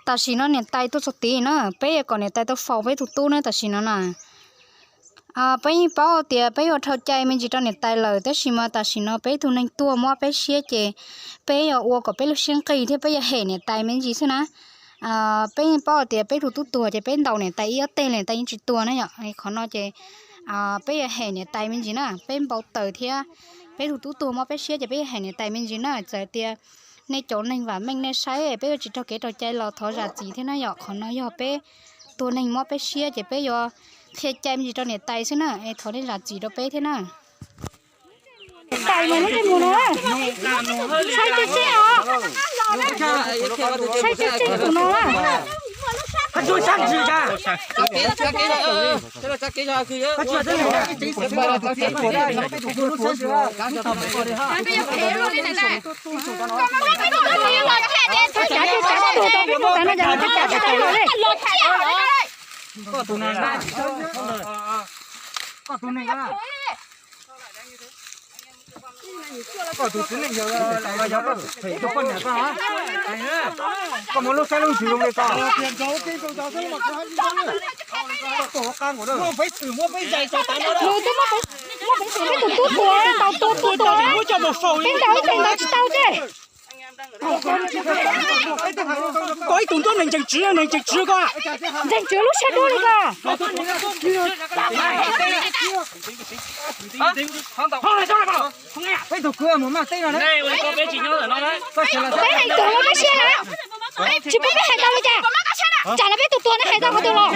Tam sim no niam tais tuaj txog tid na, peb yuav kom niam tais tau faus peb tus tub na tam sim no na. Peb yeej paub tias peb yuav dhau cai me ntsis rau niam tais lawm, tab sis mas tam sim no peb tug neeg tuag mob peb siab ces peb yuav ua kom peb lub siab nqig thiab peb yuav hem niam tais me ntsis xwb na. Peb yeej paub tias peb tug tub tuag ces peb ntaus niam tais ib ob teg los niam tais yeej tsis tuag na yom. Qhov no ces peb yuav hem niam tais me ntsis na, peb npau taws thiab peb tug tub tuag mob peb siab ces peb yuav hem niam tais me ntsis na. Txawm tias nej cov neeg vam meej nej saib peb yuav tsis raug kev raug cai los thov zam txim thiab na yom. Qhov no yog peb tus neeg mob peb siab ces peb yuav qhia cai me ntsis rau niam tais xwb na, es thov nej zam txim rau peb thiab na. Tais mas lub ntsej muag no, saib tseb tseb os, saib tseb tseb tus no. Koj tus txiv neej yawg los yog koj them koj poj niam koj, koj muaj lub siab lub ntsws zoo li koj. Muaj peev xwm peb tus tub tuag, ntaus tua tua tua, peb ntaus ib teg ntaus tsis tau ces. Koj ib tug ntuj neeg ntseeg tswv, neeg ntseeg tswv koj. Ntseeg tswv lub siab dub li koj. Peb tus kwv mus maj teb no, peb heev kawg los peb siab na. Tsis pub peb hais ntau li cas? Tsam no peb tus tuag no hais tau qhov twg los?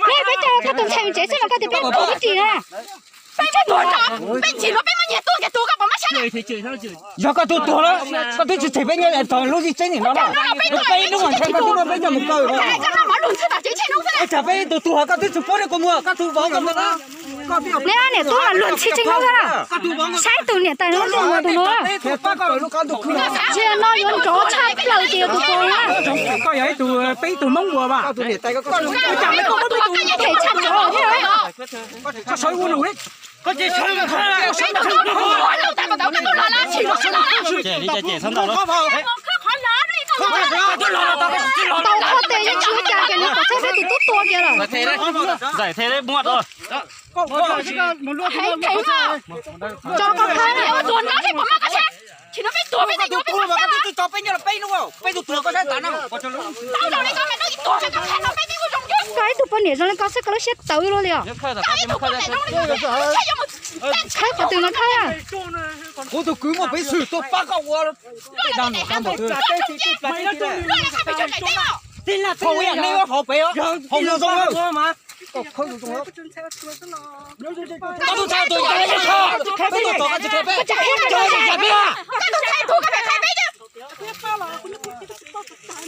Peb coj koj tus ntxhais mus tsev xwb los koj tias peb tuag peb ris na. Yog koj tus tuag lawm, koj twb tsis them peb nyob txog lub zim tseeb nim no na. Peb hnub mas ntshai koj twb muab peb coj mus kaw. Tsam peb tus tuag koj twb tsis pub rau kuv mus, koj tus vauv. Neb niam tub mas luag ntxhi tseeb kawg na. Saib tus niam tais no luag tus no. Tsis no yuav nrov tshaj plaws tias tus tuag na. Koj yog ib tug, peb ib tug Hmoob ua mas. Koj sawv ua nus li. Tau qhov tes yeej tsis ua cas ces nws kom txhob saib tus tub tuag kiag lawm. Heev heev na. Tso koj qhab. Tsis no peb tuag peb twb tuag peb nyob los peb hnub, peb tus tuag koj saib tav na. Koj ib tug poj niam zoo li koj xwb koj lub siab tawv luaj li os. Khawb qhov twg no khawb. Kuv tus kwv muaj peev xwm tuaj pab koj ua. Thaum ub nej ua hauv pem, hauv zoo zoo.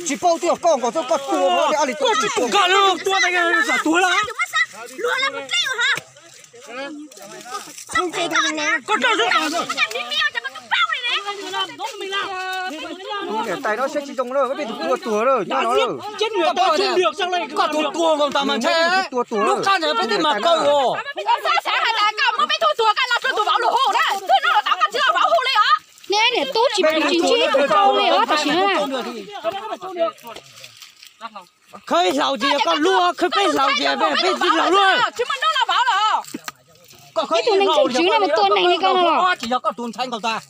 Tsis paub twb yog koj nkaus xwb koj tua li, koj tsis tua koj li, tuag lawm. Niam tais no siab tsis zoo lawm, peb tus kwv tuag lawm nyob no lawm. Koj tus tuag nkaus tas mas ntshe lub qab ntawd peb twb mas kaw os. Neb niam tub tsis pub tsis ntsib tus tau li os tam sim no. Khawb ib hlaus ces yog koj luag, khawb peb hlaus ces peb tsis hlaus luag. Ib tug neeg ntseeg tswv no mus tua neeg li koj no los. Tsis yog koj tus ntxhais nkaus tas.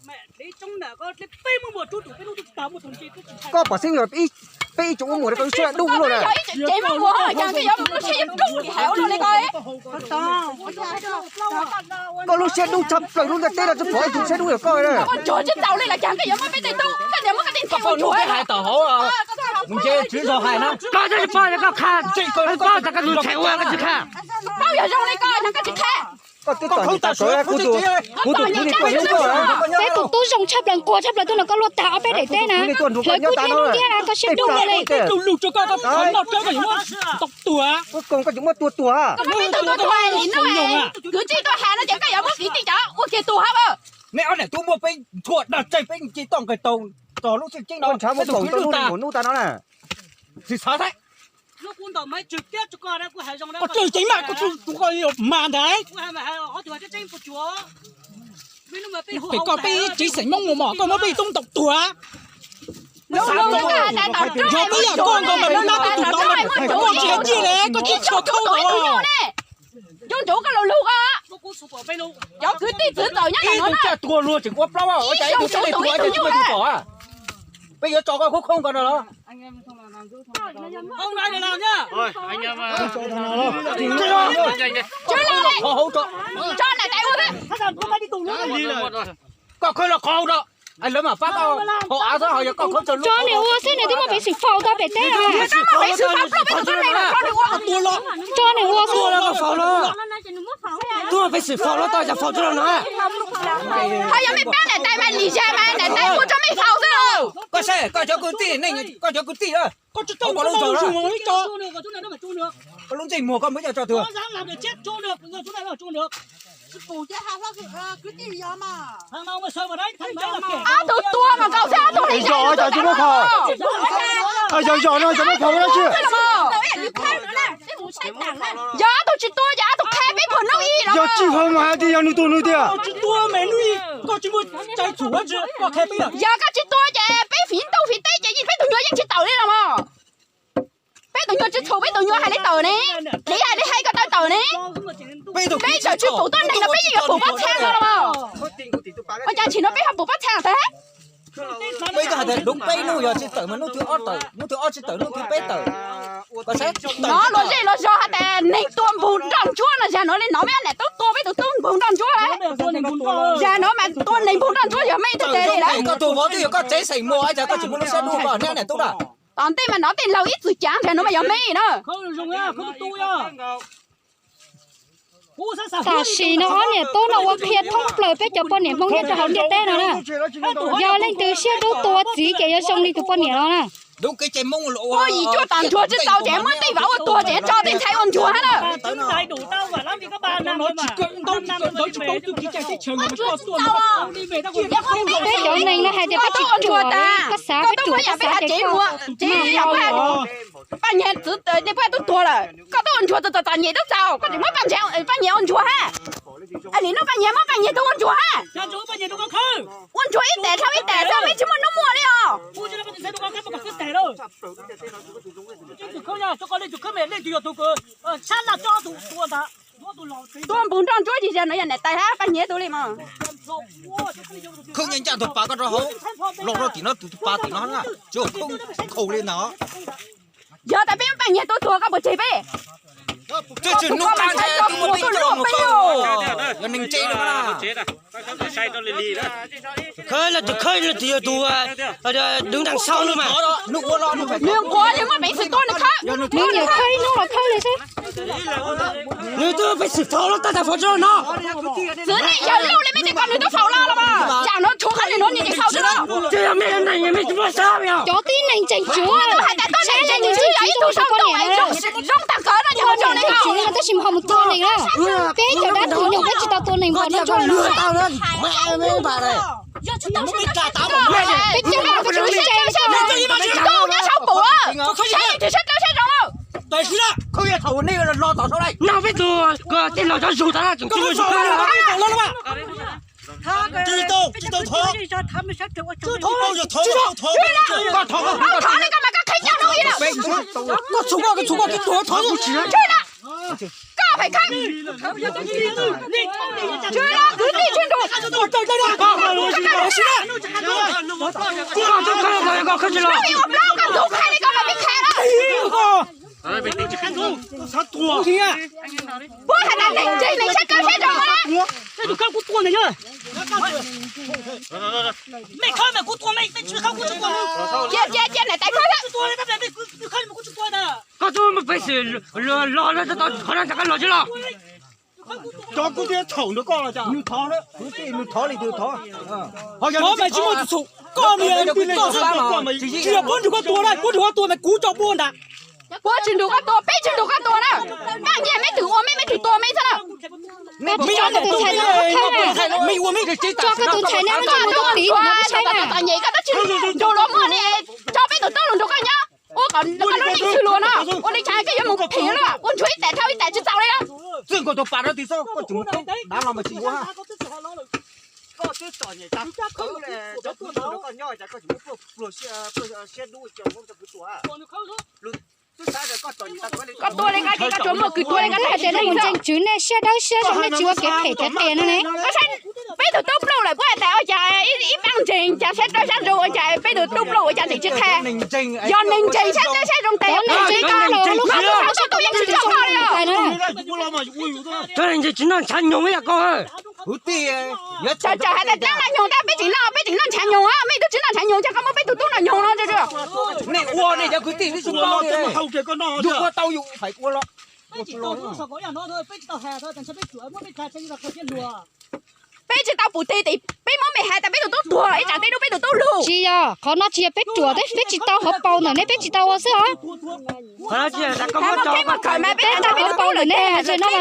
Koj pom xeeb yog peb ib tsoom ua muam koj lub siab dub luaj na. Koj lub siab dub tshaj plaws lub ntiaj teb no tsis pom ib tug siab dub yog koj na. Koj tsis pom koj qha, koj tus ntxhais ua koj tsis qha. Koj twb tau niam tais sawv, kuv tus, kuv tus kwv niag tuaj hnub koj. Peb tus tub zoo tshaj plaws nquag tshaj plaws tuaj nrog koj luaj tag ob peb daim teb na. Hlawv kuv niag hnub ntiab na koj siab dub li. Kuv koom koj tsis muab tua tuag. Kwv tij tuaj hais no ces koj yuav muab kwv tij cov ua kiag tuag hab. Neb ob niam tub muab peb tshuaj dag tseg peb ci toj nqis taug txog lub sij ceeb no. Ntshav muab koom tau lub hnub tas no na. Tsis xav thiab. Koj tsis ceev mas koj tsis mas ntag. Pem koj peb tsev xeem Hmoob mus mos koj muab peb tub ntaus tuag. Yog koj yam koj nkaus mas lub nab tuj tus tod, koj tsis hais ciaj li, koj tsis tshua khaub nkaus. Cov ntsuav koj lug lug ko, cov kwv tij txwv txawm nyob ntawm no na. Ib tug caj tuag luag tseem ua plaub, ua cas ib tug tsis tuag ib tug nyuj tuag. Peb yuav tso koj khaub khaub nkaus no los? Tso na, tais ua. Koj khawb los qhov hauv rau, lawv mam pab koj haus av xwb, ho yog koj khawb tso lub. Tso nws ua xwb, nws twb muaj peev xwm faus tau pem teb. Tso nws ua xwb. Twb muaj peev xwm faus los tau cas faus tsis los no. Ho yog mej pab niam tais mas lim zag mas niam tais ua rau mej faus xwb lauj. Koj saib koj cov kwv tij, koj cov kwv tij, koj tsis tau, koj lub ntawd, koj lub ntsej muag koj muab coj tso twg? Ob tug tuag mas nkaus xwb, ob tug li zog cas tsis muab khaws. Yog zog no cas muab khaws dab tsi? Yog ob tug tsis tuag ces ob tug qhab peb phom noob ib los. Yog tsis tuag mas hais tias yog nws tuag nws tiag. Yog koj tsis tuag ces peb fiv ntuj fiv teb ces peb tus nyuag yeej tsis tawm li los mas. Peb tus nyuag tsis txhaum, peb tus nyuag hais li tawm ne, li hais li hais ko taw tawm ne. Peb txawm tsis pum tuab neeg los peb yeej yuav pum pob txha no los mas. Ua cas tsim no peb ho pum pob txha tag? Peb hais tias lub peb hnub yog tsis tawm mas hnub twg ob tawm, hnub twg ob tsis tawm hnub twg peb tawm. Hnov luag zej luag zog hais tias neeg tua npug nroj ntsuab no, zag nuav li no mej niam tub tua peb tus tub npug nroj ntsuab. Zag nuav mas tua neeg npug nroj ntsuab yog mej tug tes li lawm. Koj tus vauv twb yog koj tsev xeem muag, cas koj tsis muaj lub siab dub koj niam tub na? Tom ntej mas nov tej laug ib txwm cav, zag nuav mas yog mej na. Tam sim no ob niam tub no ua qhia thoob plaws peb cov poj niam Hmoob nyob rau hauv ntiaj teb no na. Yog leej twg siab dub tua txiv ces yuav zoo li tus poj niam no na. Muaj yim cuaj tag nrho tsis tau ces muab tej vav ua tuag ces tso tej ntxhais ua ntsuag hab na. Peb cov neeg no hais tias peb tsis ruam, koj xav peb ruam, koj xav ces koj Paj Nyiag txwv nej pab tub tuag lawm, koj tub ua ntsuag txom txom nyem tub txaus, koj tseem muab Paj Nyiag ua ntsuag hab. Nim no Paj Nyiag muab Paj Nyiag tub ua ntsuag hab. Ua ntsuag ib tes dhau ib tes xwb, mej tsis muaj hnub muaj li os. Tua npug nroj ntsuab tsis yog no yog niam tais hab Paj Nyiag tug li mas. Khawb nyiaj ncaj tug pas koj rau hauv, los rau tim no tus pas tim no na, tsis khawb nkaus li ntag. Yog tas peb muab Paj Nyiag tub tuag koj puas tseg peb? Tsis tsis nub qab ntshai twb muab peb coj mus pab, yog neeg ntse no na. Khawb los tsis khawb los tsis yog tus đứng đằng sau no mas. Nws nquag, nws muaj peev xwm tuag nws khawb. Nws nyiam khawb ib hnub los khawb li xwb. Nws twb peev xwm faus los tab tom faus tsis tau no. Txwv nej yawg lauj li mej tsis kom nws tub faus los los mas. Tsam no tshuav qhov nws nuav nws tsis faus tsis tau. Cov tib neeg tseem tshuav, hais tas tuab neeg tseem tshuav yog ib tug zoo tau zoo tag kawg no yog zoo li ko. Tab sis ho mus tua neeg na. Peb cov dab phim nyuj peb tsis tau tua neeg npaum no. Peb coob peb tsis tau saib, saib tsis saib tau saib zoo lauj. No peb tug tej laus cov zug tas tseem tsis mus zug. Koj thov li koj mas koj qhib ncaug no ib lawm. Koj txhum koj, koj txhum koj, koj tuag thov. Koj phem khawb. Tsis los kwv tij tsis nrug. Koj twb khawb los koj khawb tsis los. Koj ntug qhia li koj mas pib qhia lawm. Puab has tas neeg ntseeg neeg saib kawg saib zoo na. Cia cia cia niam tais khawb. Koj twb muaj peev xwm los los tau qhov no ntag, koj los tsis los. Cov kuv twb txhaum nrog koj los cas? Nws thov, kwv tij nws thov li twg thov. Ho yog nws tsis muaj txhaum, koj mas yog koj txhaum, koj mas tsis yog puab nrug koj tua na, puab nrug koj tua mas kuv tso puab ntag. Puab tsis nrug koj tua, peb tsis nrug koj tua na. Paj Nyiag meb twb ua meb, meb twb tua meb xwb na. Meb ua meb, meb ua meb, tso koj tus ntxhais neb muab coj mus tua txiv no saib na. Txom nyem koj twb tsis nrug luag muag li, tso peb tus tub los nrug koj nyob. Ua kom koj lub neej xwm luag no, ua li cas koj yuav mus phim luaj, ua ntsuag ib tes dhau ib tes tsis txaus li. Txwj nkaus tus pas rau tim xwb, koj tseem mus dav los mas tsis yuav. Koj twb txom nyem tas khawv le, cov kwv tuaj nrog koj nyob cas koj tsis muab pluag pluag siab dub coj Hmoob cov kwv tuaj? Twb xav tias koj txom nyem tas khawv le, koj tua li koj ces koj tsuas muaj kwv tua li koj hais tias nej mus ntseeg tswv nej siab dawb siab zoo nej tsis ua kev phem kev qias no ne. Koj saib peb tus tub pluag lawm puas hais tias ua cas ib pab ntseeg cas saib rau sab nraud ua cas peb tus tub pluag ua cas tseem tsis qhia. Yog neeg ntseeg saib saib zoo tes, neeg ntseeg koj lub qhov tub yeej tsis txog koj li os. Cov neeg ntseeg tsis noj ntshav nyoog ib yam koj. Tsam hais tias dab noj nyoog tab peb tseem noj, peb tseem noj ntshav nyoog, mej twb tsis noj ntshav nyoog cas koj muab peb tus tub noj nyoog no. Nej ua nej cov kwv tij twb tsis paub li, yus ua tau yus feem ua los. Peb tsis tau pum tig tias peb muab mej hais tias peb tus tub tuag ib tsam tej lub peb tus tub lug. Tsis yog, qhov no tsis yog peb ruam, peb tsis tau hauv paus ntawm nej, peb tsis tau ua xwb os. Peb tau hauv paus ntawm nej, tam sim no mas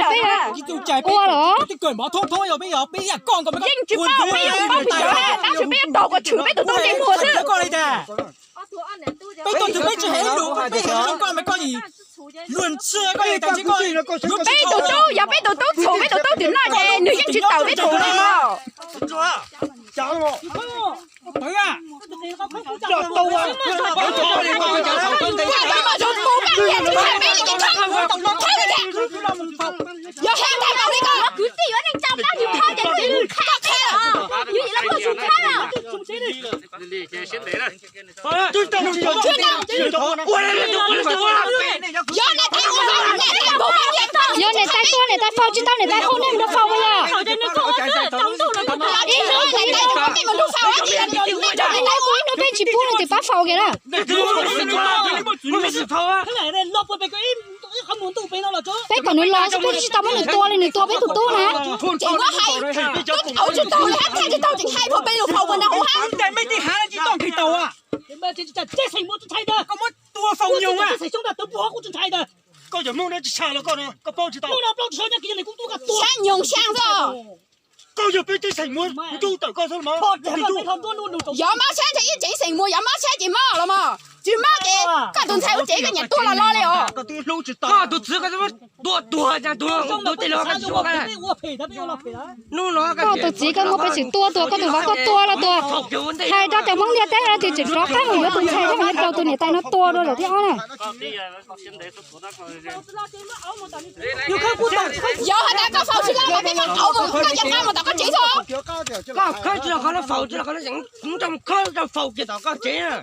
peb ua los. Yeej tsis paub, peb yeej paub pes tsawg, tab sis peb yuav tog kom tshwm peb tus tub ntsej muag xwb. Peb tus tub, yog peb tus tub txhum peb tus tub twm noj ces nws yeej tsis tawm peb tus li no. Yog hais tias koj li ko, kwv tij yuav neej tsa pab yus qhia ces koj qhia, yus yim los koj tsis qhia los. Yog nej tais ua, nej tais ua, yog nej tais tua, nej tais faus tsis tau, nej tais hu nej mus nrog faus yog. Ib hnub nej tais ua, nej mus nrog faus, nej tais ua ib hnub peb tsis pub nej tais pab faus kiag na. Peb kom nws los xwb peb tsis tau muab nws tua li, nws tua peb tus tub na. Ces muab hais, koj tsis tau li hab, tsis tau tseem hais phom peb lus faus ua nrag ua hab. Koj muab tua faus nyoog a. Koj cov Hmoob no tsis tshaj los koj no, koj paub tsis tau. Xyab nyoog xyaa xwb. Koj yog peb teb xeem muas, kuv ntuj tawm koj xwb los mas. Yov mob tshab ntshe ib tsev xeem muas yov mob tshab ces mob los mas. Tsis mob ces koj tus ntxhais ua tsev koj nyiam tua los los li os. Koj tus txwv koj tua tuag cas tuag, tus tij laug koj tsis ua. Koj tus txiv koj muab peb tseem tua tuag, koj tus vauv koj tua los tuag. Hais rau cov Hmoob ntiaj teb no ces tseem rov qab mus yuav tus ntxhais thiab mus yuav tau tus niam tais no tua dua lawm thiab ob na. Yog hais tias koj faus tsis los mas peb mam qauv mus, koj cia li mus tom koj tsev xwb. Koj khawb tsis los qhov no faus tsis los qhov no, yeej mus rau khawb rau faus kiag tom koj tsev.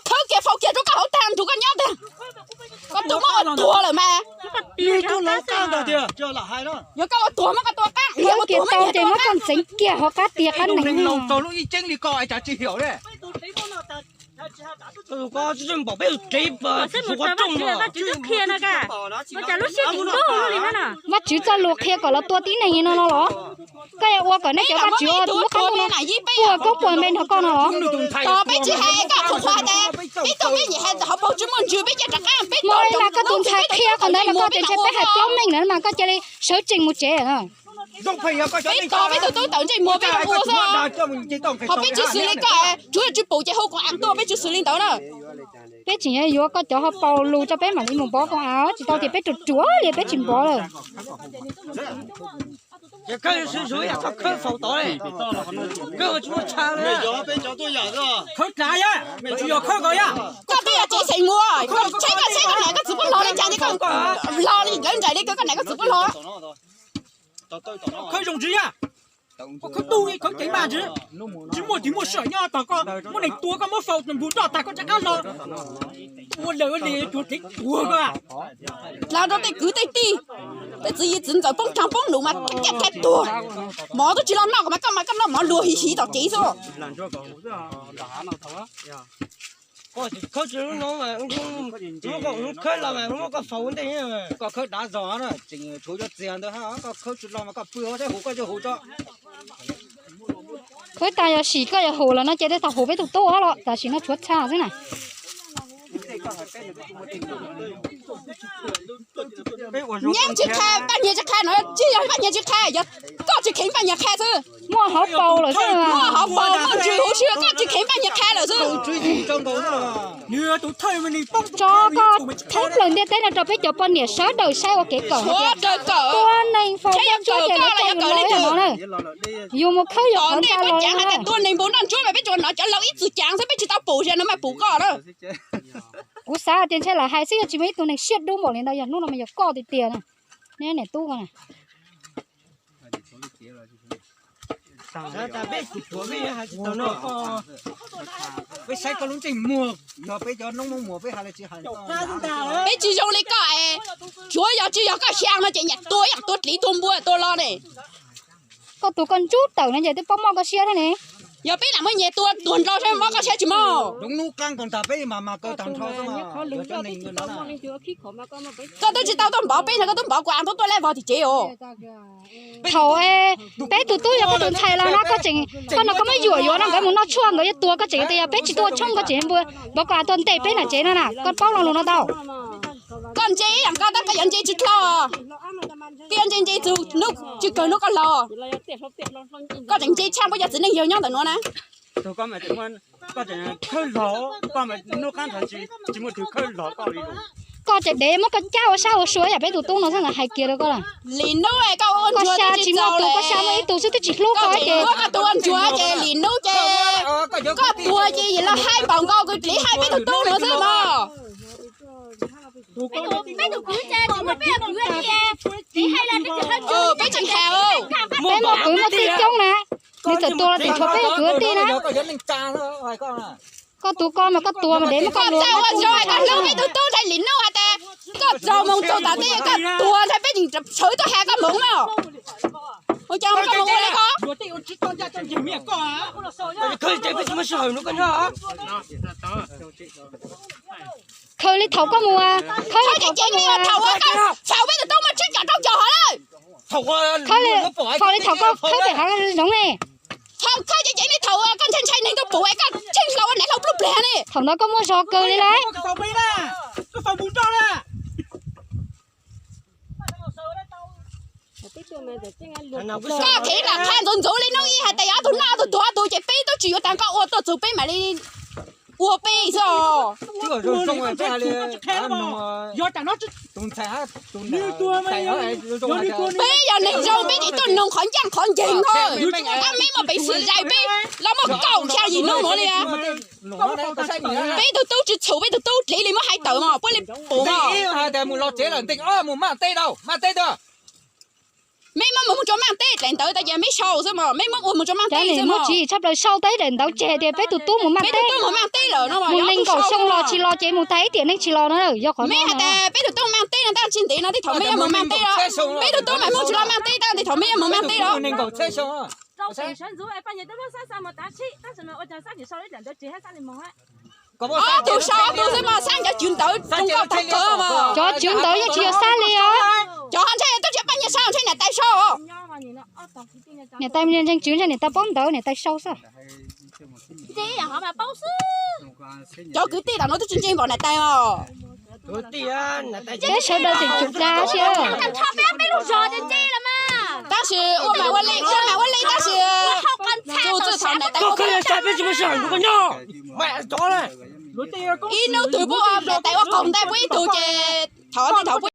Khawb kiag faus kiag rau koj hauv tag nrug koj nyob tag. Koj tus muab ua tuag lawm mas. Yog koj ua tuag muab koj tua qaab, yog ua tuag muab koj tua qaab. Ces muab koj ntxeev kiag hauv qab tiag qab neeg. Koj tsis pom peb tus tsev, ua cas lub siab tseem ntuj li na. Vajtswv txoj lus qhia kom los tua tib neeg li no no los? Koj yuav ua kom nej cov vajtswv ua tus lub qab ntuj no puas koob puas npe nrog koj no los? Tos peb tsis hais koj qhuas qhuas tas, peb tuaj peb nyiam hais hauv paus tsis muaj ntsws peb cia rov qab peb. Mas koj tus ntxhais qhia qhov ntawd mas koj tias ntshe peb hais plaub meej lawm mas koj cia li sawv tsees mus tsev. Peb tos peb tus tub tawm ntsej muag peb ua xwb. Qhov peb tsis xws li koj, tsuav yog tsis pum ces hu koom am tuaj, peb tsis xws li ntawd na. Peb tseem yuav yuav koj cov hauv paus lus tso peb mam li mus npov koom am, tsis tau tias peb ruam ruam li peb tsis npov lawm. Ces koj yuav swm swm yam koj khawb faus tod li, koj tsis muaj tshav li. Khawb tsav yam, tsis yog khawb ko yam. Koj twb yog tsev xeem muas, koj tsheb koj tsheb koj nam koj txiv puab hlo li cas li koj hlo li lawv nraim li koj nam koj txiv puab hlo. Khawb zoo ntsis yam. Khawb tub khawb ceev mas ntsis, tsis muaj tsis muaj sij hawm nyob tos koj muab neeg tua koj muab faus npus roj tas koj rov qab los. Ua lawm ua li tsuas dheev tuag koj. Hla rau tej kwv tej tij, tej txiv yim txiv ntxawm poob rag poob num mas caj thaiv tuag. Mov twb tsis los noj ko mas koj mas koj noj mov luag hiv hiv tom kev xwb. Koj tsis khawb tsis lub no mas, muab koj khawb los mas muab koj faus ua ntej. Koj khawb dav zog na, tseem tshuav cov txiag ntawd, koj khawb tsis los mas koj pw hauv thiab hu koj coj hu tso. Khawb tas yog sim koj yuav hu los no ces tej thaum hu peb tus tub los tam sim no tshuav txha xwb na. Nyiaj tsis qha, Paj Nyiag tsis qha no, tsis yog Paj Nyiag tsis qha, yog koj tsis kheev Paj Nyiag qha xwb. Muaj hauv paus lawm xwb. Muaj hauv paus, muaj ntsws huv si, koj tsis kheev Paj Nyiag qha lawm xwb. Tso koj thoob plaws ntiaj teb no rau peb cov poj niam sawv daws saib ua kev kawm hais tias tua neeg faus coj coj ces lawv coj yus los no na. Yus mus khawb yus qhov ncauj los no na. Tua neeg npau noj ntsuab mas peb tsuas hnov cov laus ib txwm caav xwb, peb tsis tau pum, zaum no mas pum koj na. Kuv xav tias ntshe lawv hais xwb, yog tsis muaj ib tug neeg siab dub npaum li ntawd, yog hnub no mas yog koj tiag tiag na. Neb niam tub ko na. Peb saib koj lub ntsej muag, yog peb cov noob Hmoob muag peb hais li tsis hais. Peb tsis zoo li koj es, tsuav yog tsis yog koj xyaa no ces nyiam tua ib yam tua dliv tua npua tua lo ne. Koj tus koj ntsub tawm no ces twb paub mob koj siab thiab ne. Yog peb lam muab nyias tua tuag nrho saib mob koj siab tsis mob. Lub hnub qab nkaus ntag peb mas mas kaw tag nrho xwb mas. Koj twb tsis tau tuaj npov peb no, koj twb npov kuv av tuaj tuaj lej vog tim tsev os. Thaum peb tus tub yog koj tus ntxhais los no koj tseem, koj no koj muab yuam yuav no nkawd mus noj tshuaj nkawd yuav tua koj tseem tias yog peb tsis tuaj tshoob koj tseem npua npov kuv av tuaj ntes peb nram tsev no na, koj paub lo lus no tau. Koj ntse ib yam nkaus tab koj yuav ntse tsis dlhau. Koj yuav ntse ntse txug hnub tsis kawg hnub koj laus. Koj tseem ntse tshaj puab cov txiv neej yawg nyob ntawm nuav na. Koj tseem khawb hlau, koj mas hnub qab ntawd tsis muaj tug khawb hlau koj li. Koj tseem dev muab koj cab ua sab ua sua yam peb tus tub no xwb ntawd hais kiag rau koj lawm. Lim nub koj xya tsis muaj tus, koj xya muaj ib tug xwb twb tsis hlub koj ces. Koj ua ntsuag ces lim nub ces koj tuag ces yim los haib npaum nkaus kws tliv haib peb tug tub nuav xwb mog. Peb tus kwv ces tsis muaj peb tus kwv ces txiv hais los peb tsis hais. Peb muaj kwv muaj tij coob na, nws txawm tuag los tseem tshuav peb tus kwv tij na. Koj tus ko mas koj tuag mas dev muab koj luag. Koj txawj ua ntsuag koj hlub peb tus tub ntshai lim nub has tas koj txaus moog txaus tas tej koj tuag ntshai peb tseem sawv tuaj has koj moog na. Ua cas koj moog ua li ko? Khaws li thaum koj mus, khaws li thaum koj mus, thaum peb tus tub muaj tsib caug rau caug hov lawm. Thaum li thaum koj khawb pem hav zoov ne. Thaum khawb ces ceev li thaum koj ntshai ntshai neeg tuaj pum es koj tsheej hlau ua nev hlau pluj pliag ne. Thaum ntawd koj muaj zog kawg li lauj. Koj khiav los qha ntxuv ntxuv li noob ib hais tas yog ob tug noj ob tug tuag ob tug ces peb tub tsis yuav tas koj ua tuaj txug peb mam li ua peb xwb os. Peb yog neeg zoo peb tsis tuaj noog qhov ncaj qhov nceeg no. Tab meb muaj peev xwm zais peb los muaj kaum xya yim hnub nuav li. Peb tug tub tsis txhum peb tug tub dliv li muab hais tawm mog puab li pum mog. Meb muab mus mus rua Maaj teb dlaim ntawd tas yog meb sau xwb mog, meb muab ua mus rua Maaj teb xwb mog. Tsis tshaj plaws sau tau ib daim ntawv tseg tias peb tus tub mus Maaj teb, mus nees nkaum xyoo los tsis los ces mus tag ib tiam neej tsis los na, yog qhov no. Meb hais tas peb tus tub Maaj teb no tab tsis ntev no tej thaum meb yuav mus Maaj teb los, peb tus tub mas muab tsis los Maaj teb tab tej thaum meb yuav mus Maaj teb los. Ob tug sau ob tug xwb mas xab cov cwv ntawv zoo nkauj tag kawg mas. Cov cwv ntawv yeej tsis yog xab li os. Cov ho ntshai twb tsis yog Paj Nyiag sau, ntshai niam tais sau. Niam tais ntseeg cwv ntshai niam tais paub ntawv niam tais sau xwb. Cov kwv tij tam nuav twb tsis ntseeg npaum niam tais os. Peb sawv daws tseem tsum dab tsi. Tab sis ua mas ua li, ua mas ua li tab sis txug txij thaum niam tais ib hnub twg puab ua niam tais ua qaug ntais puab ib tug ces thaum ntawd thaum puab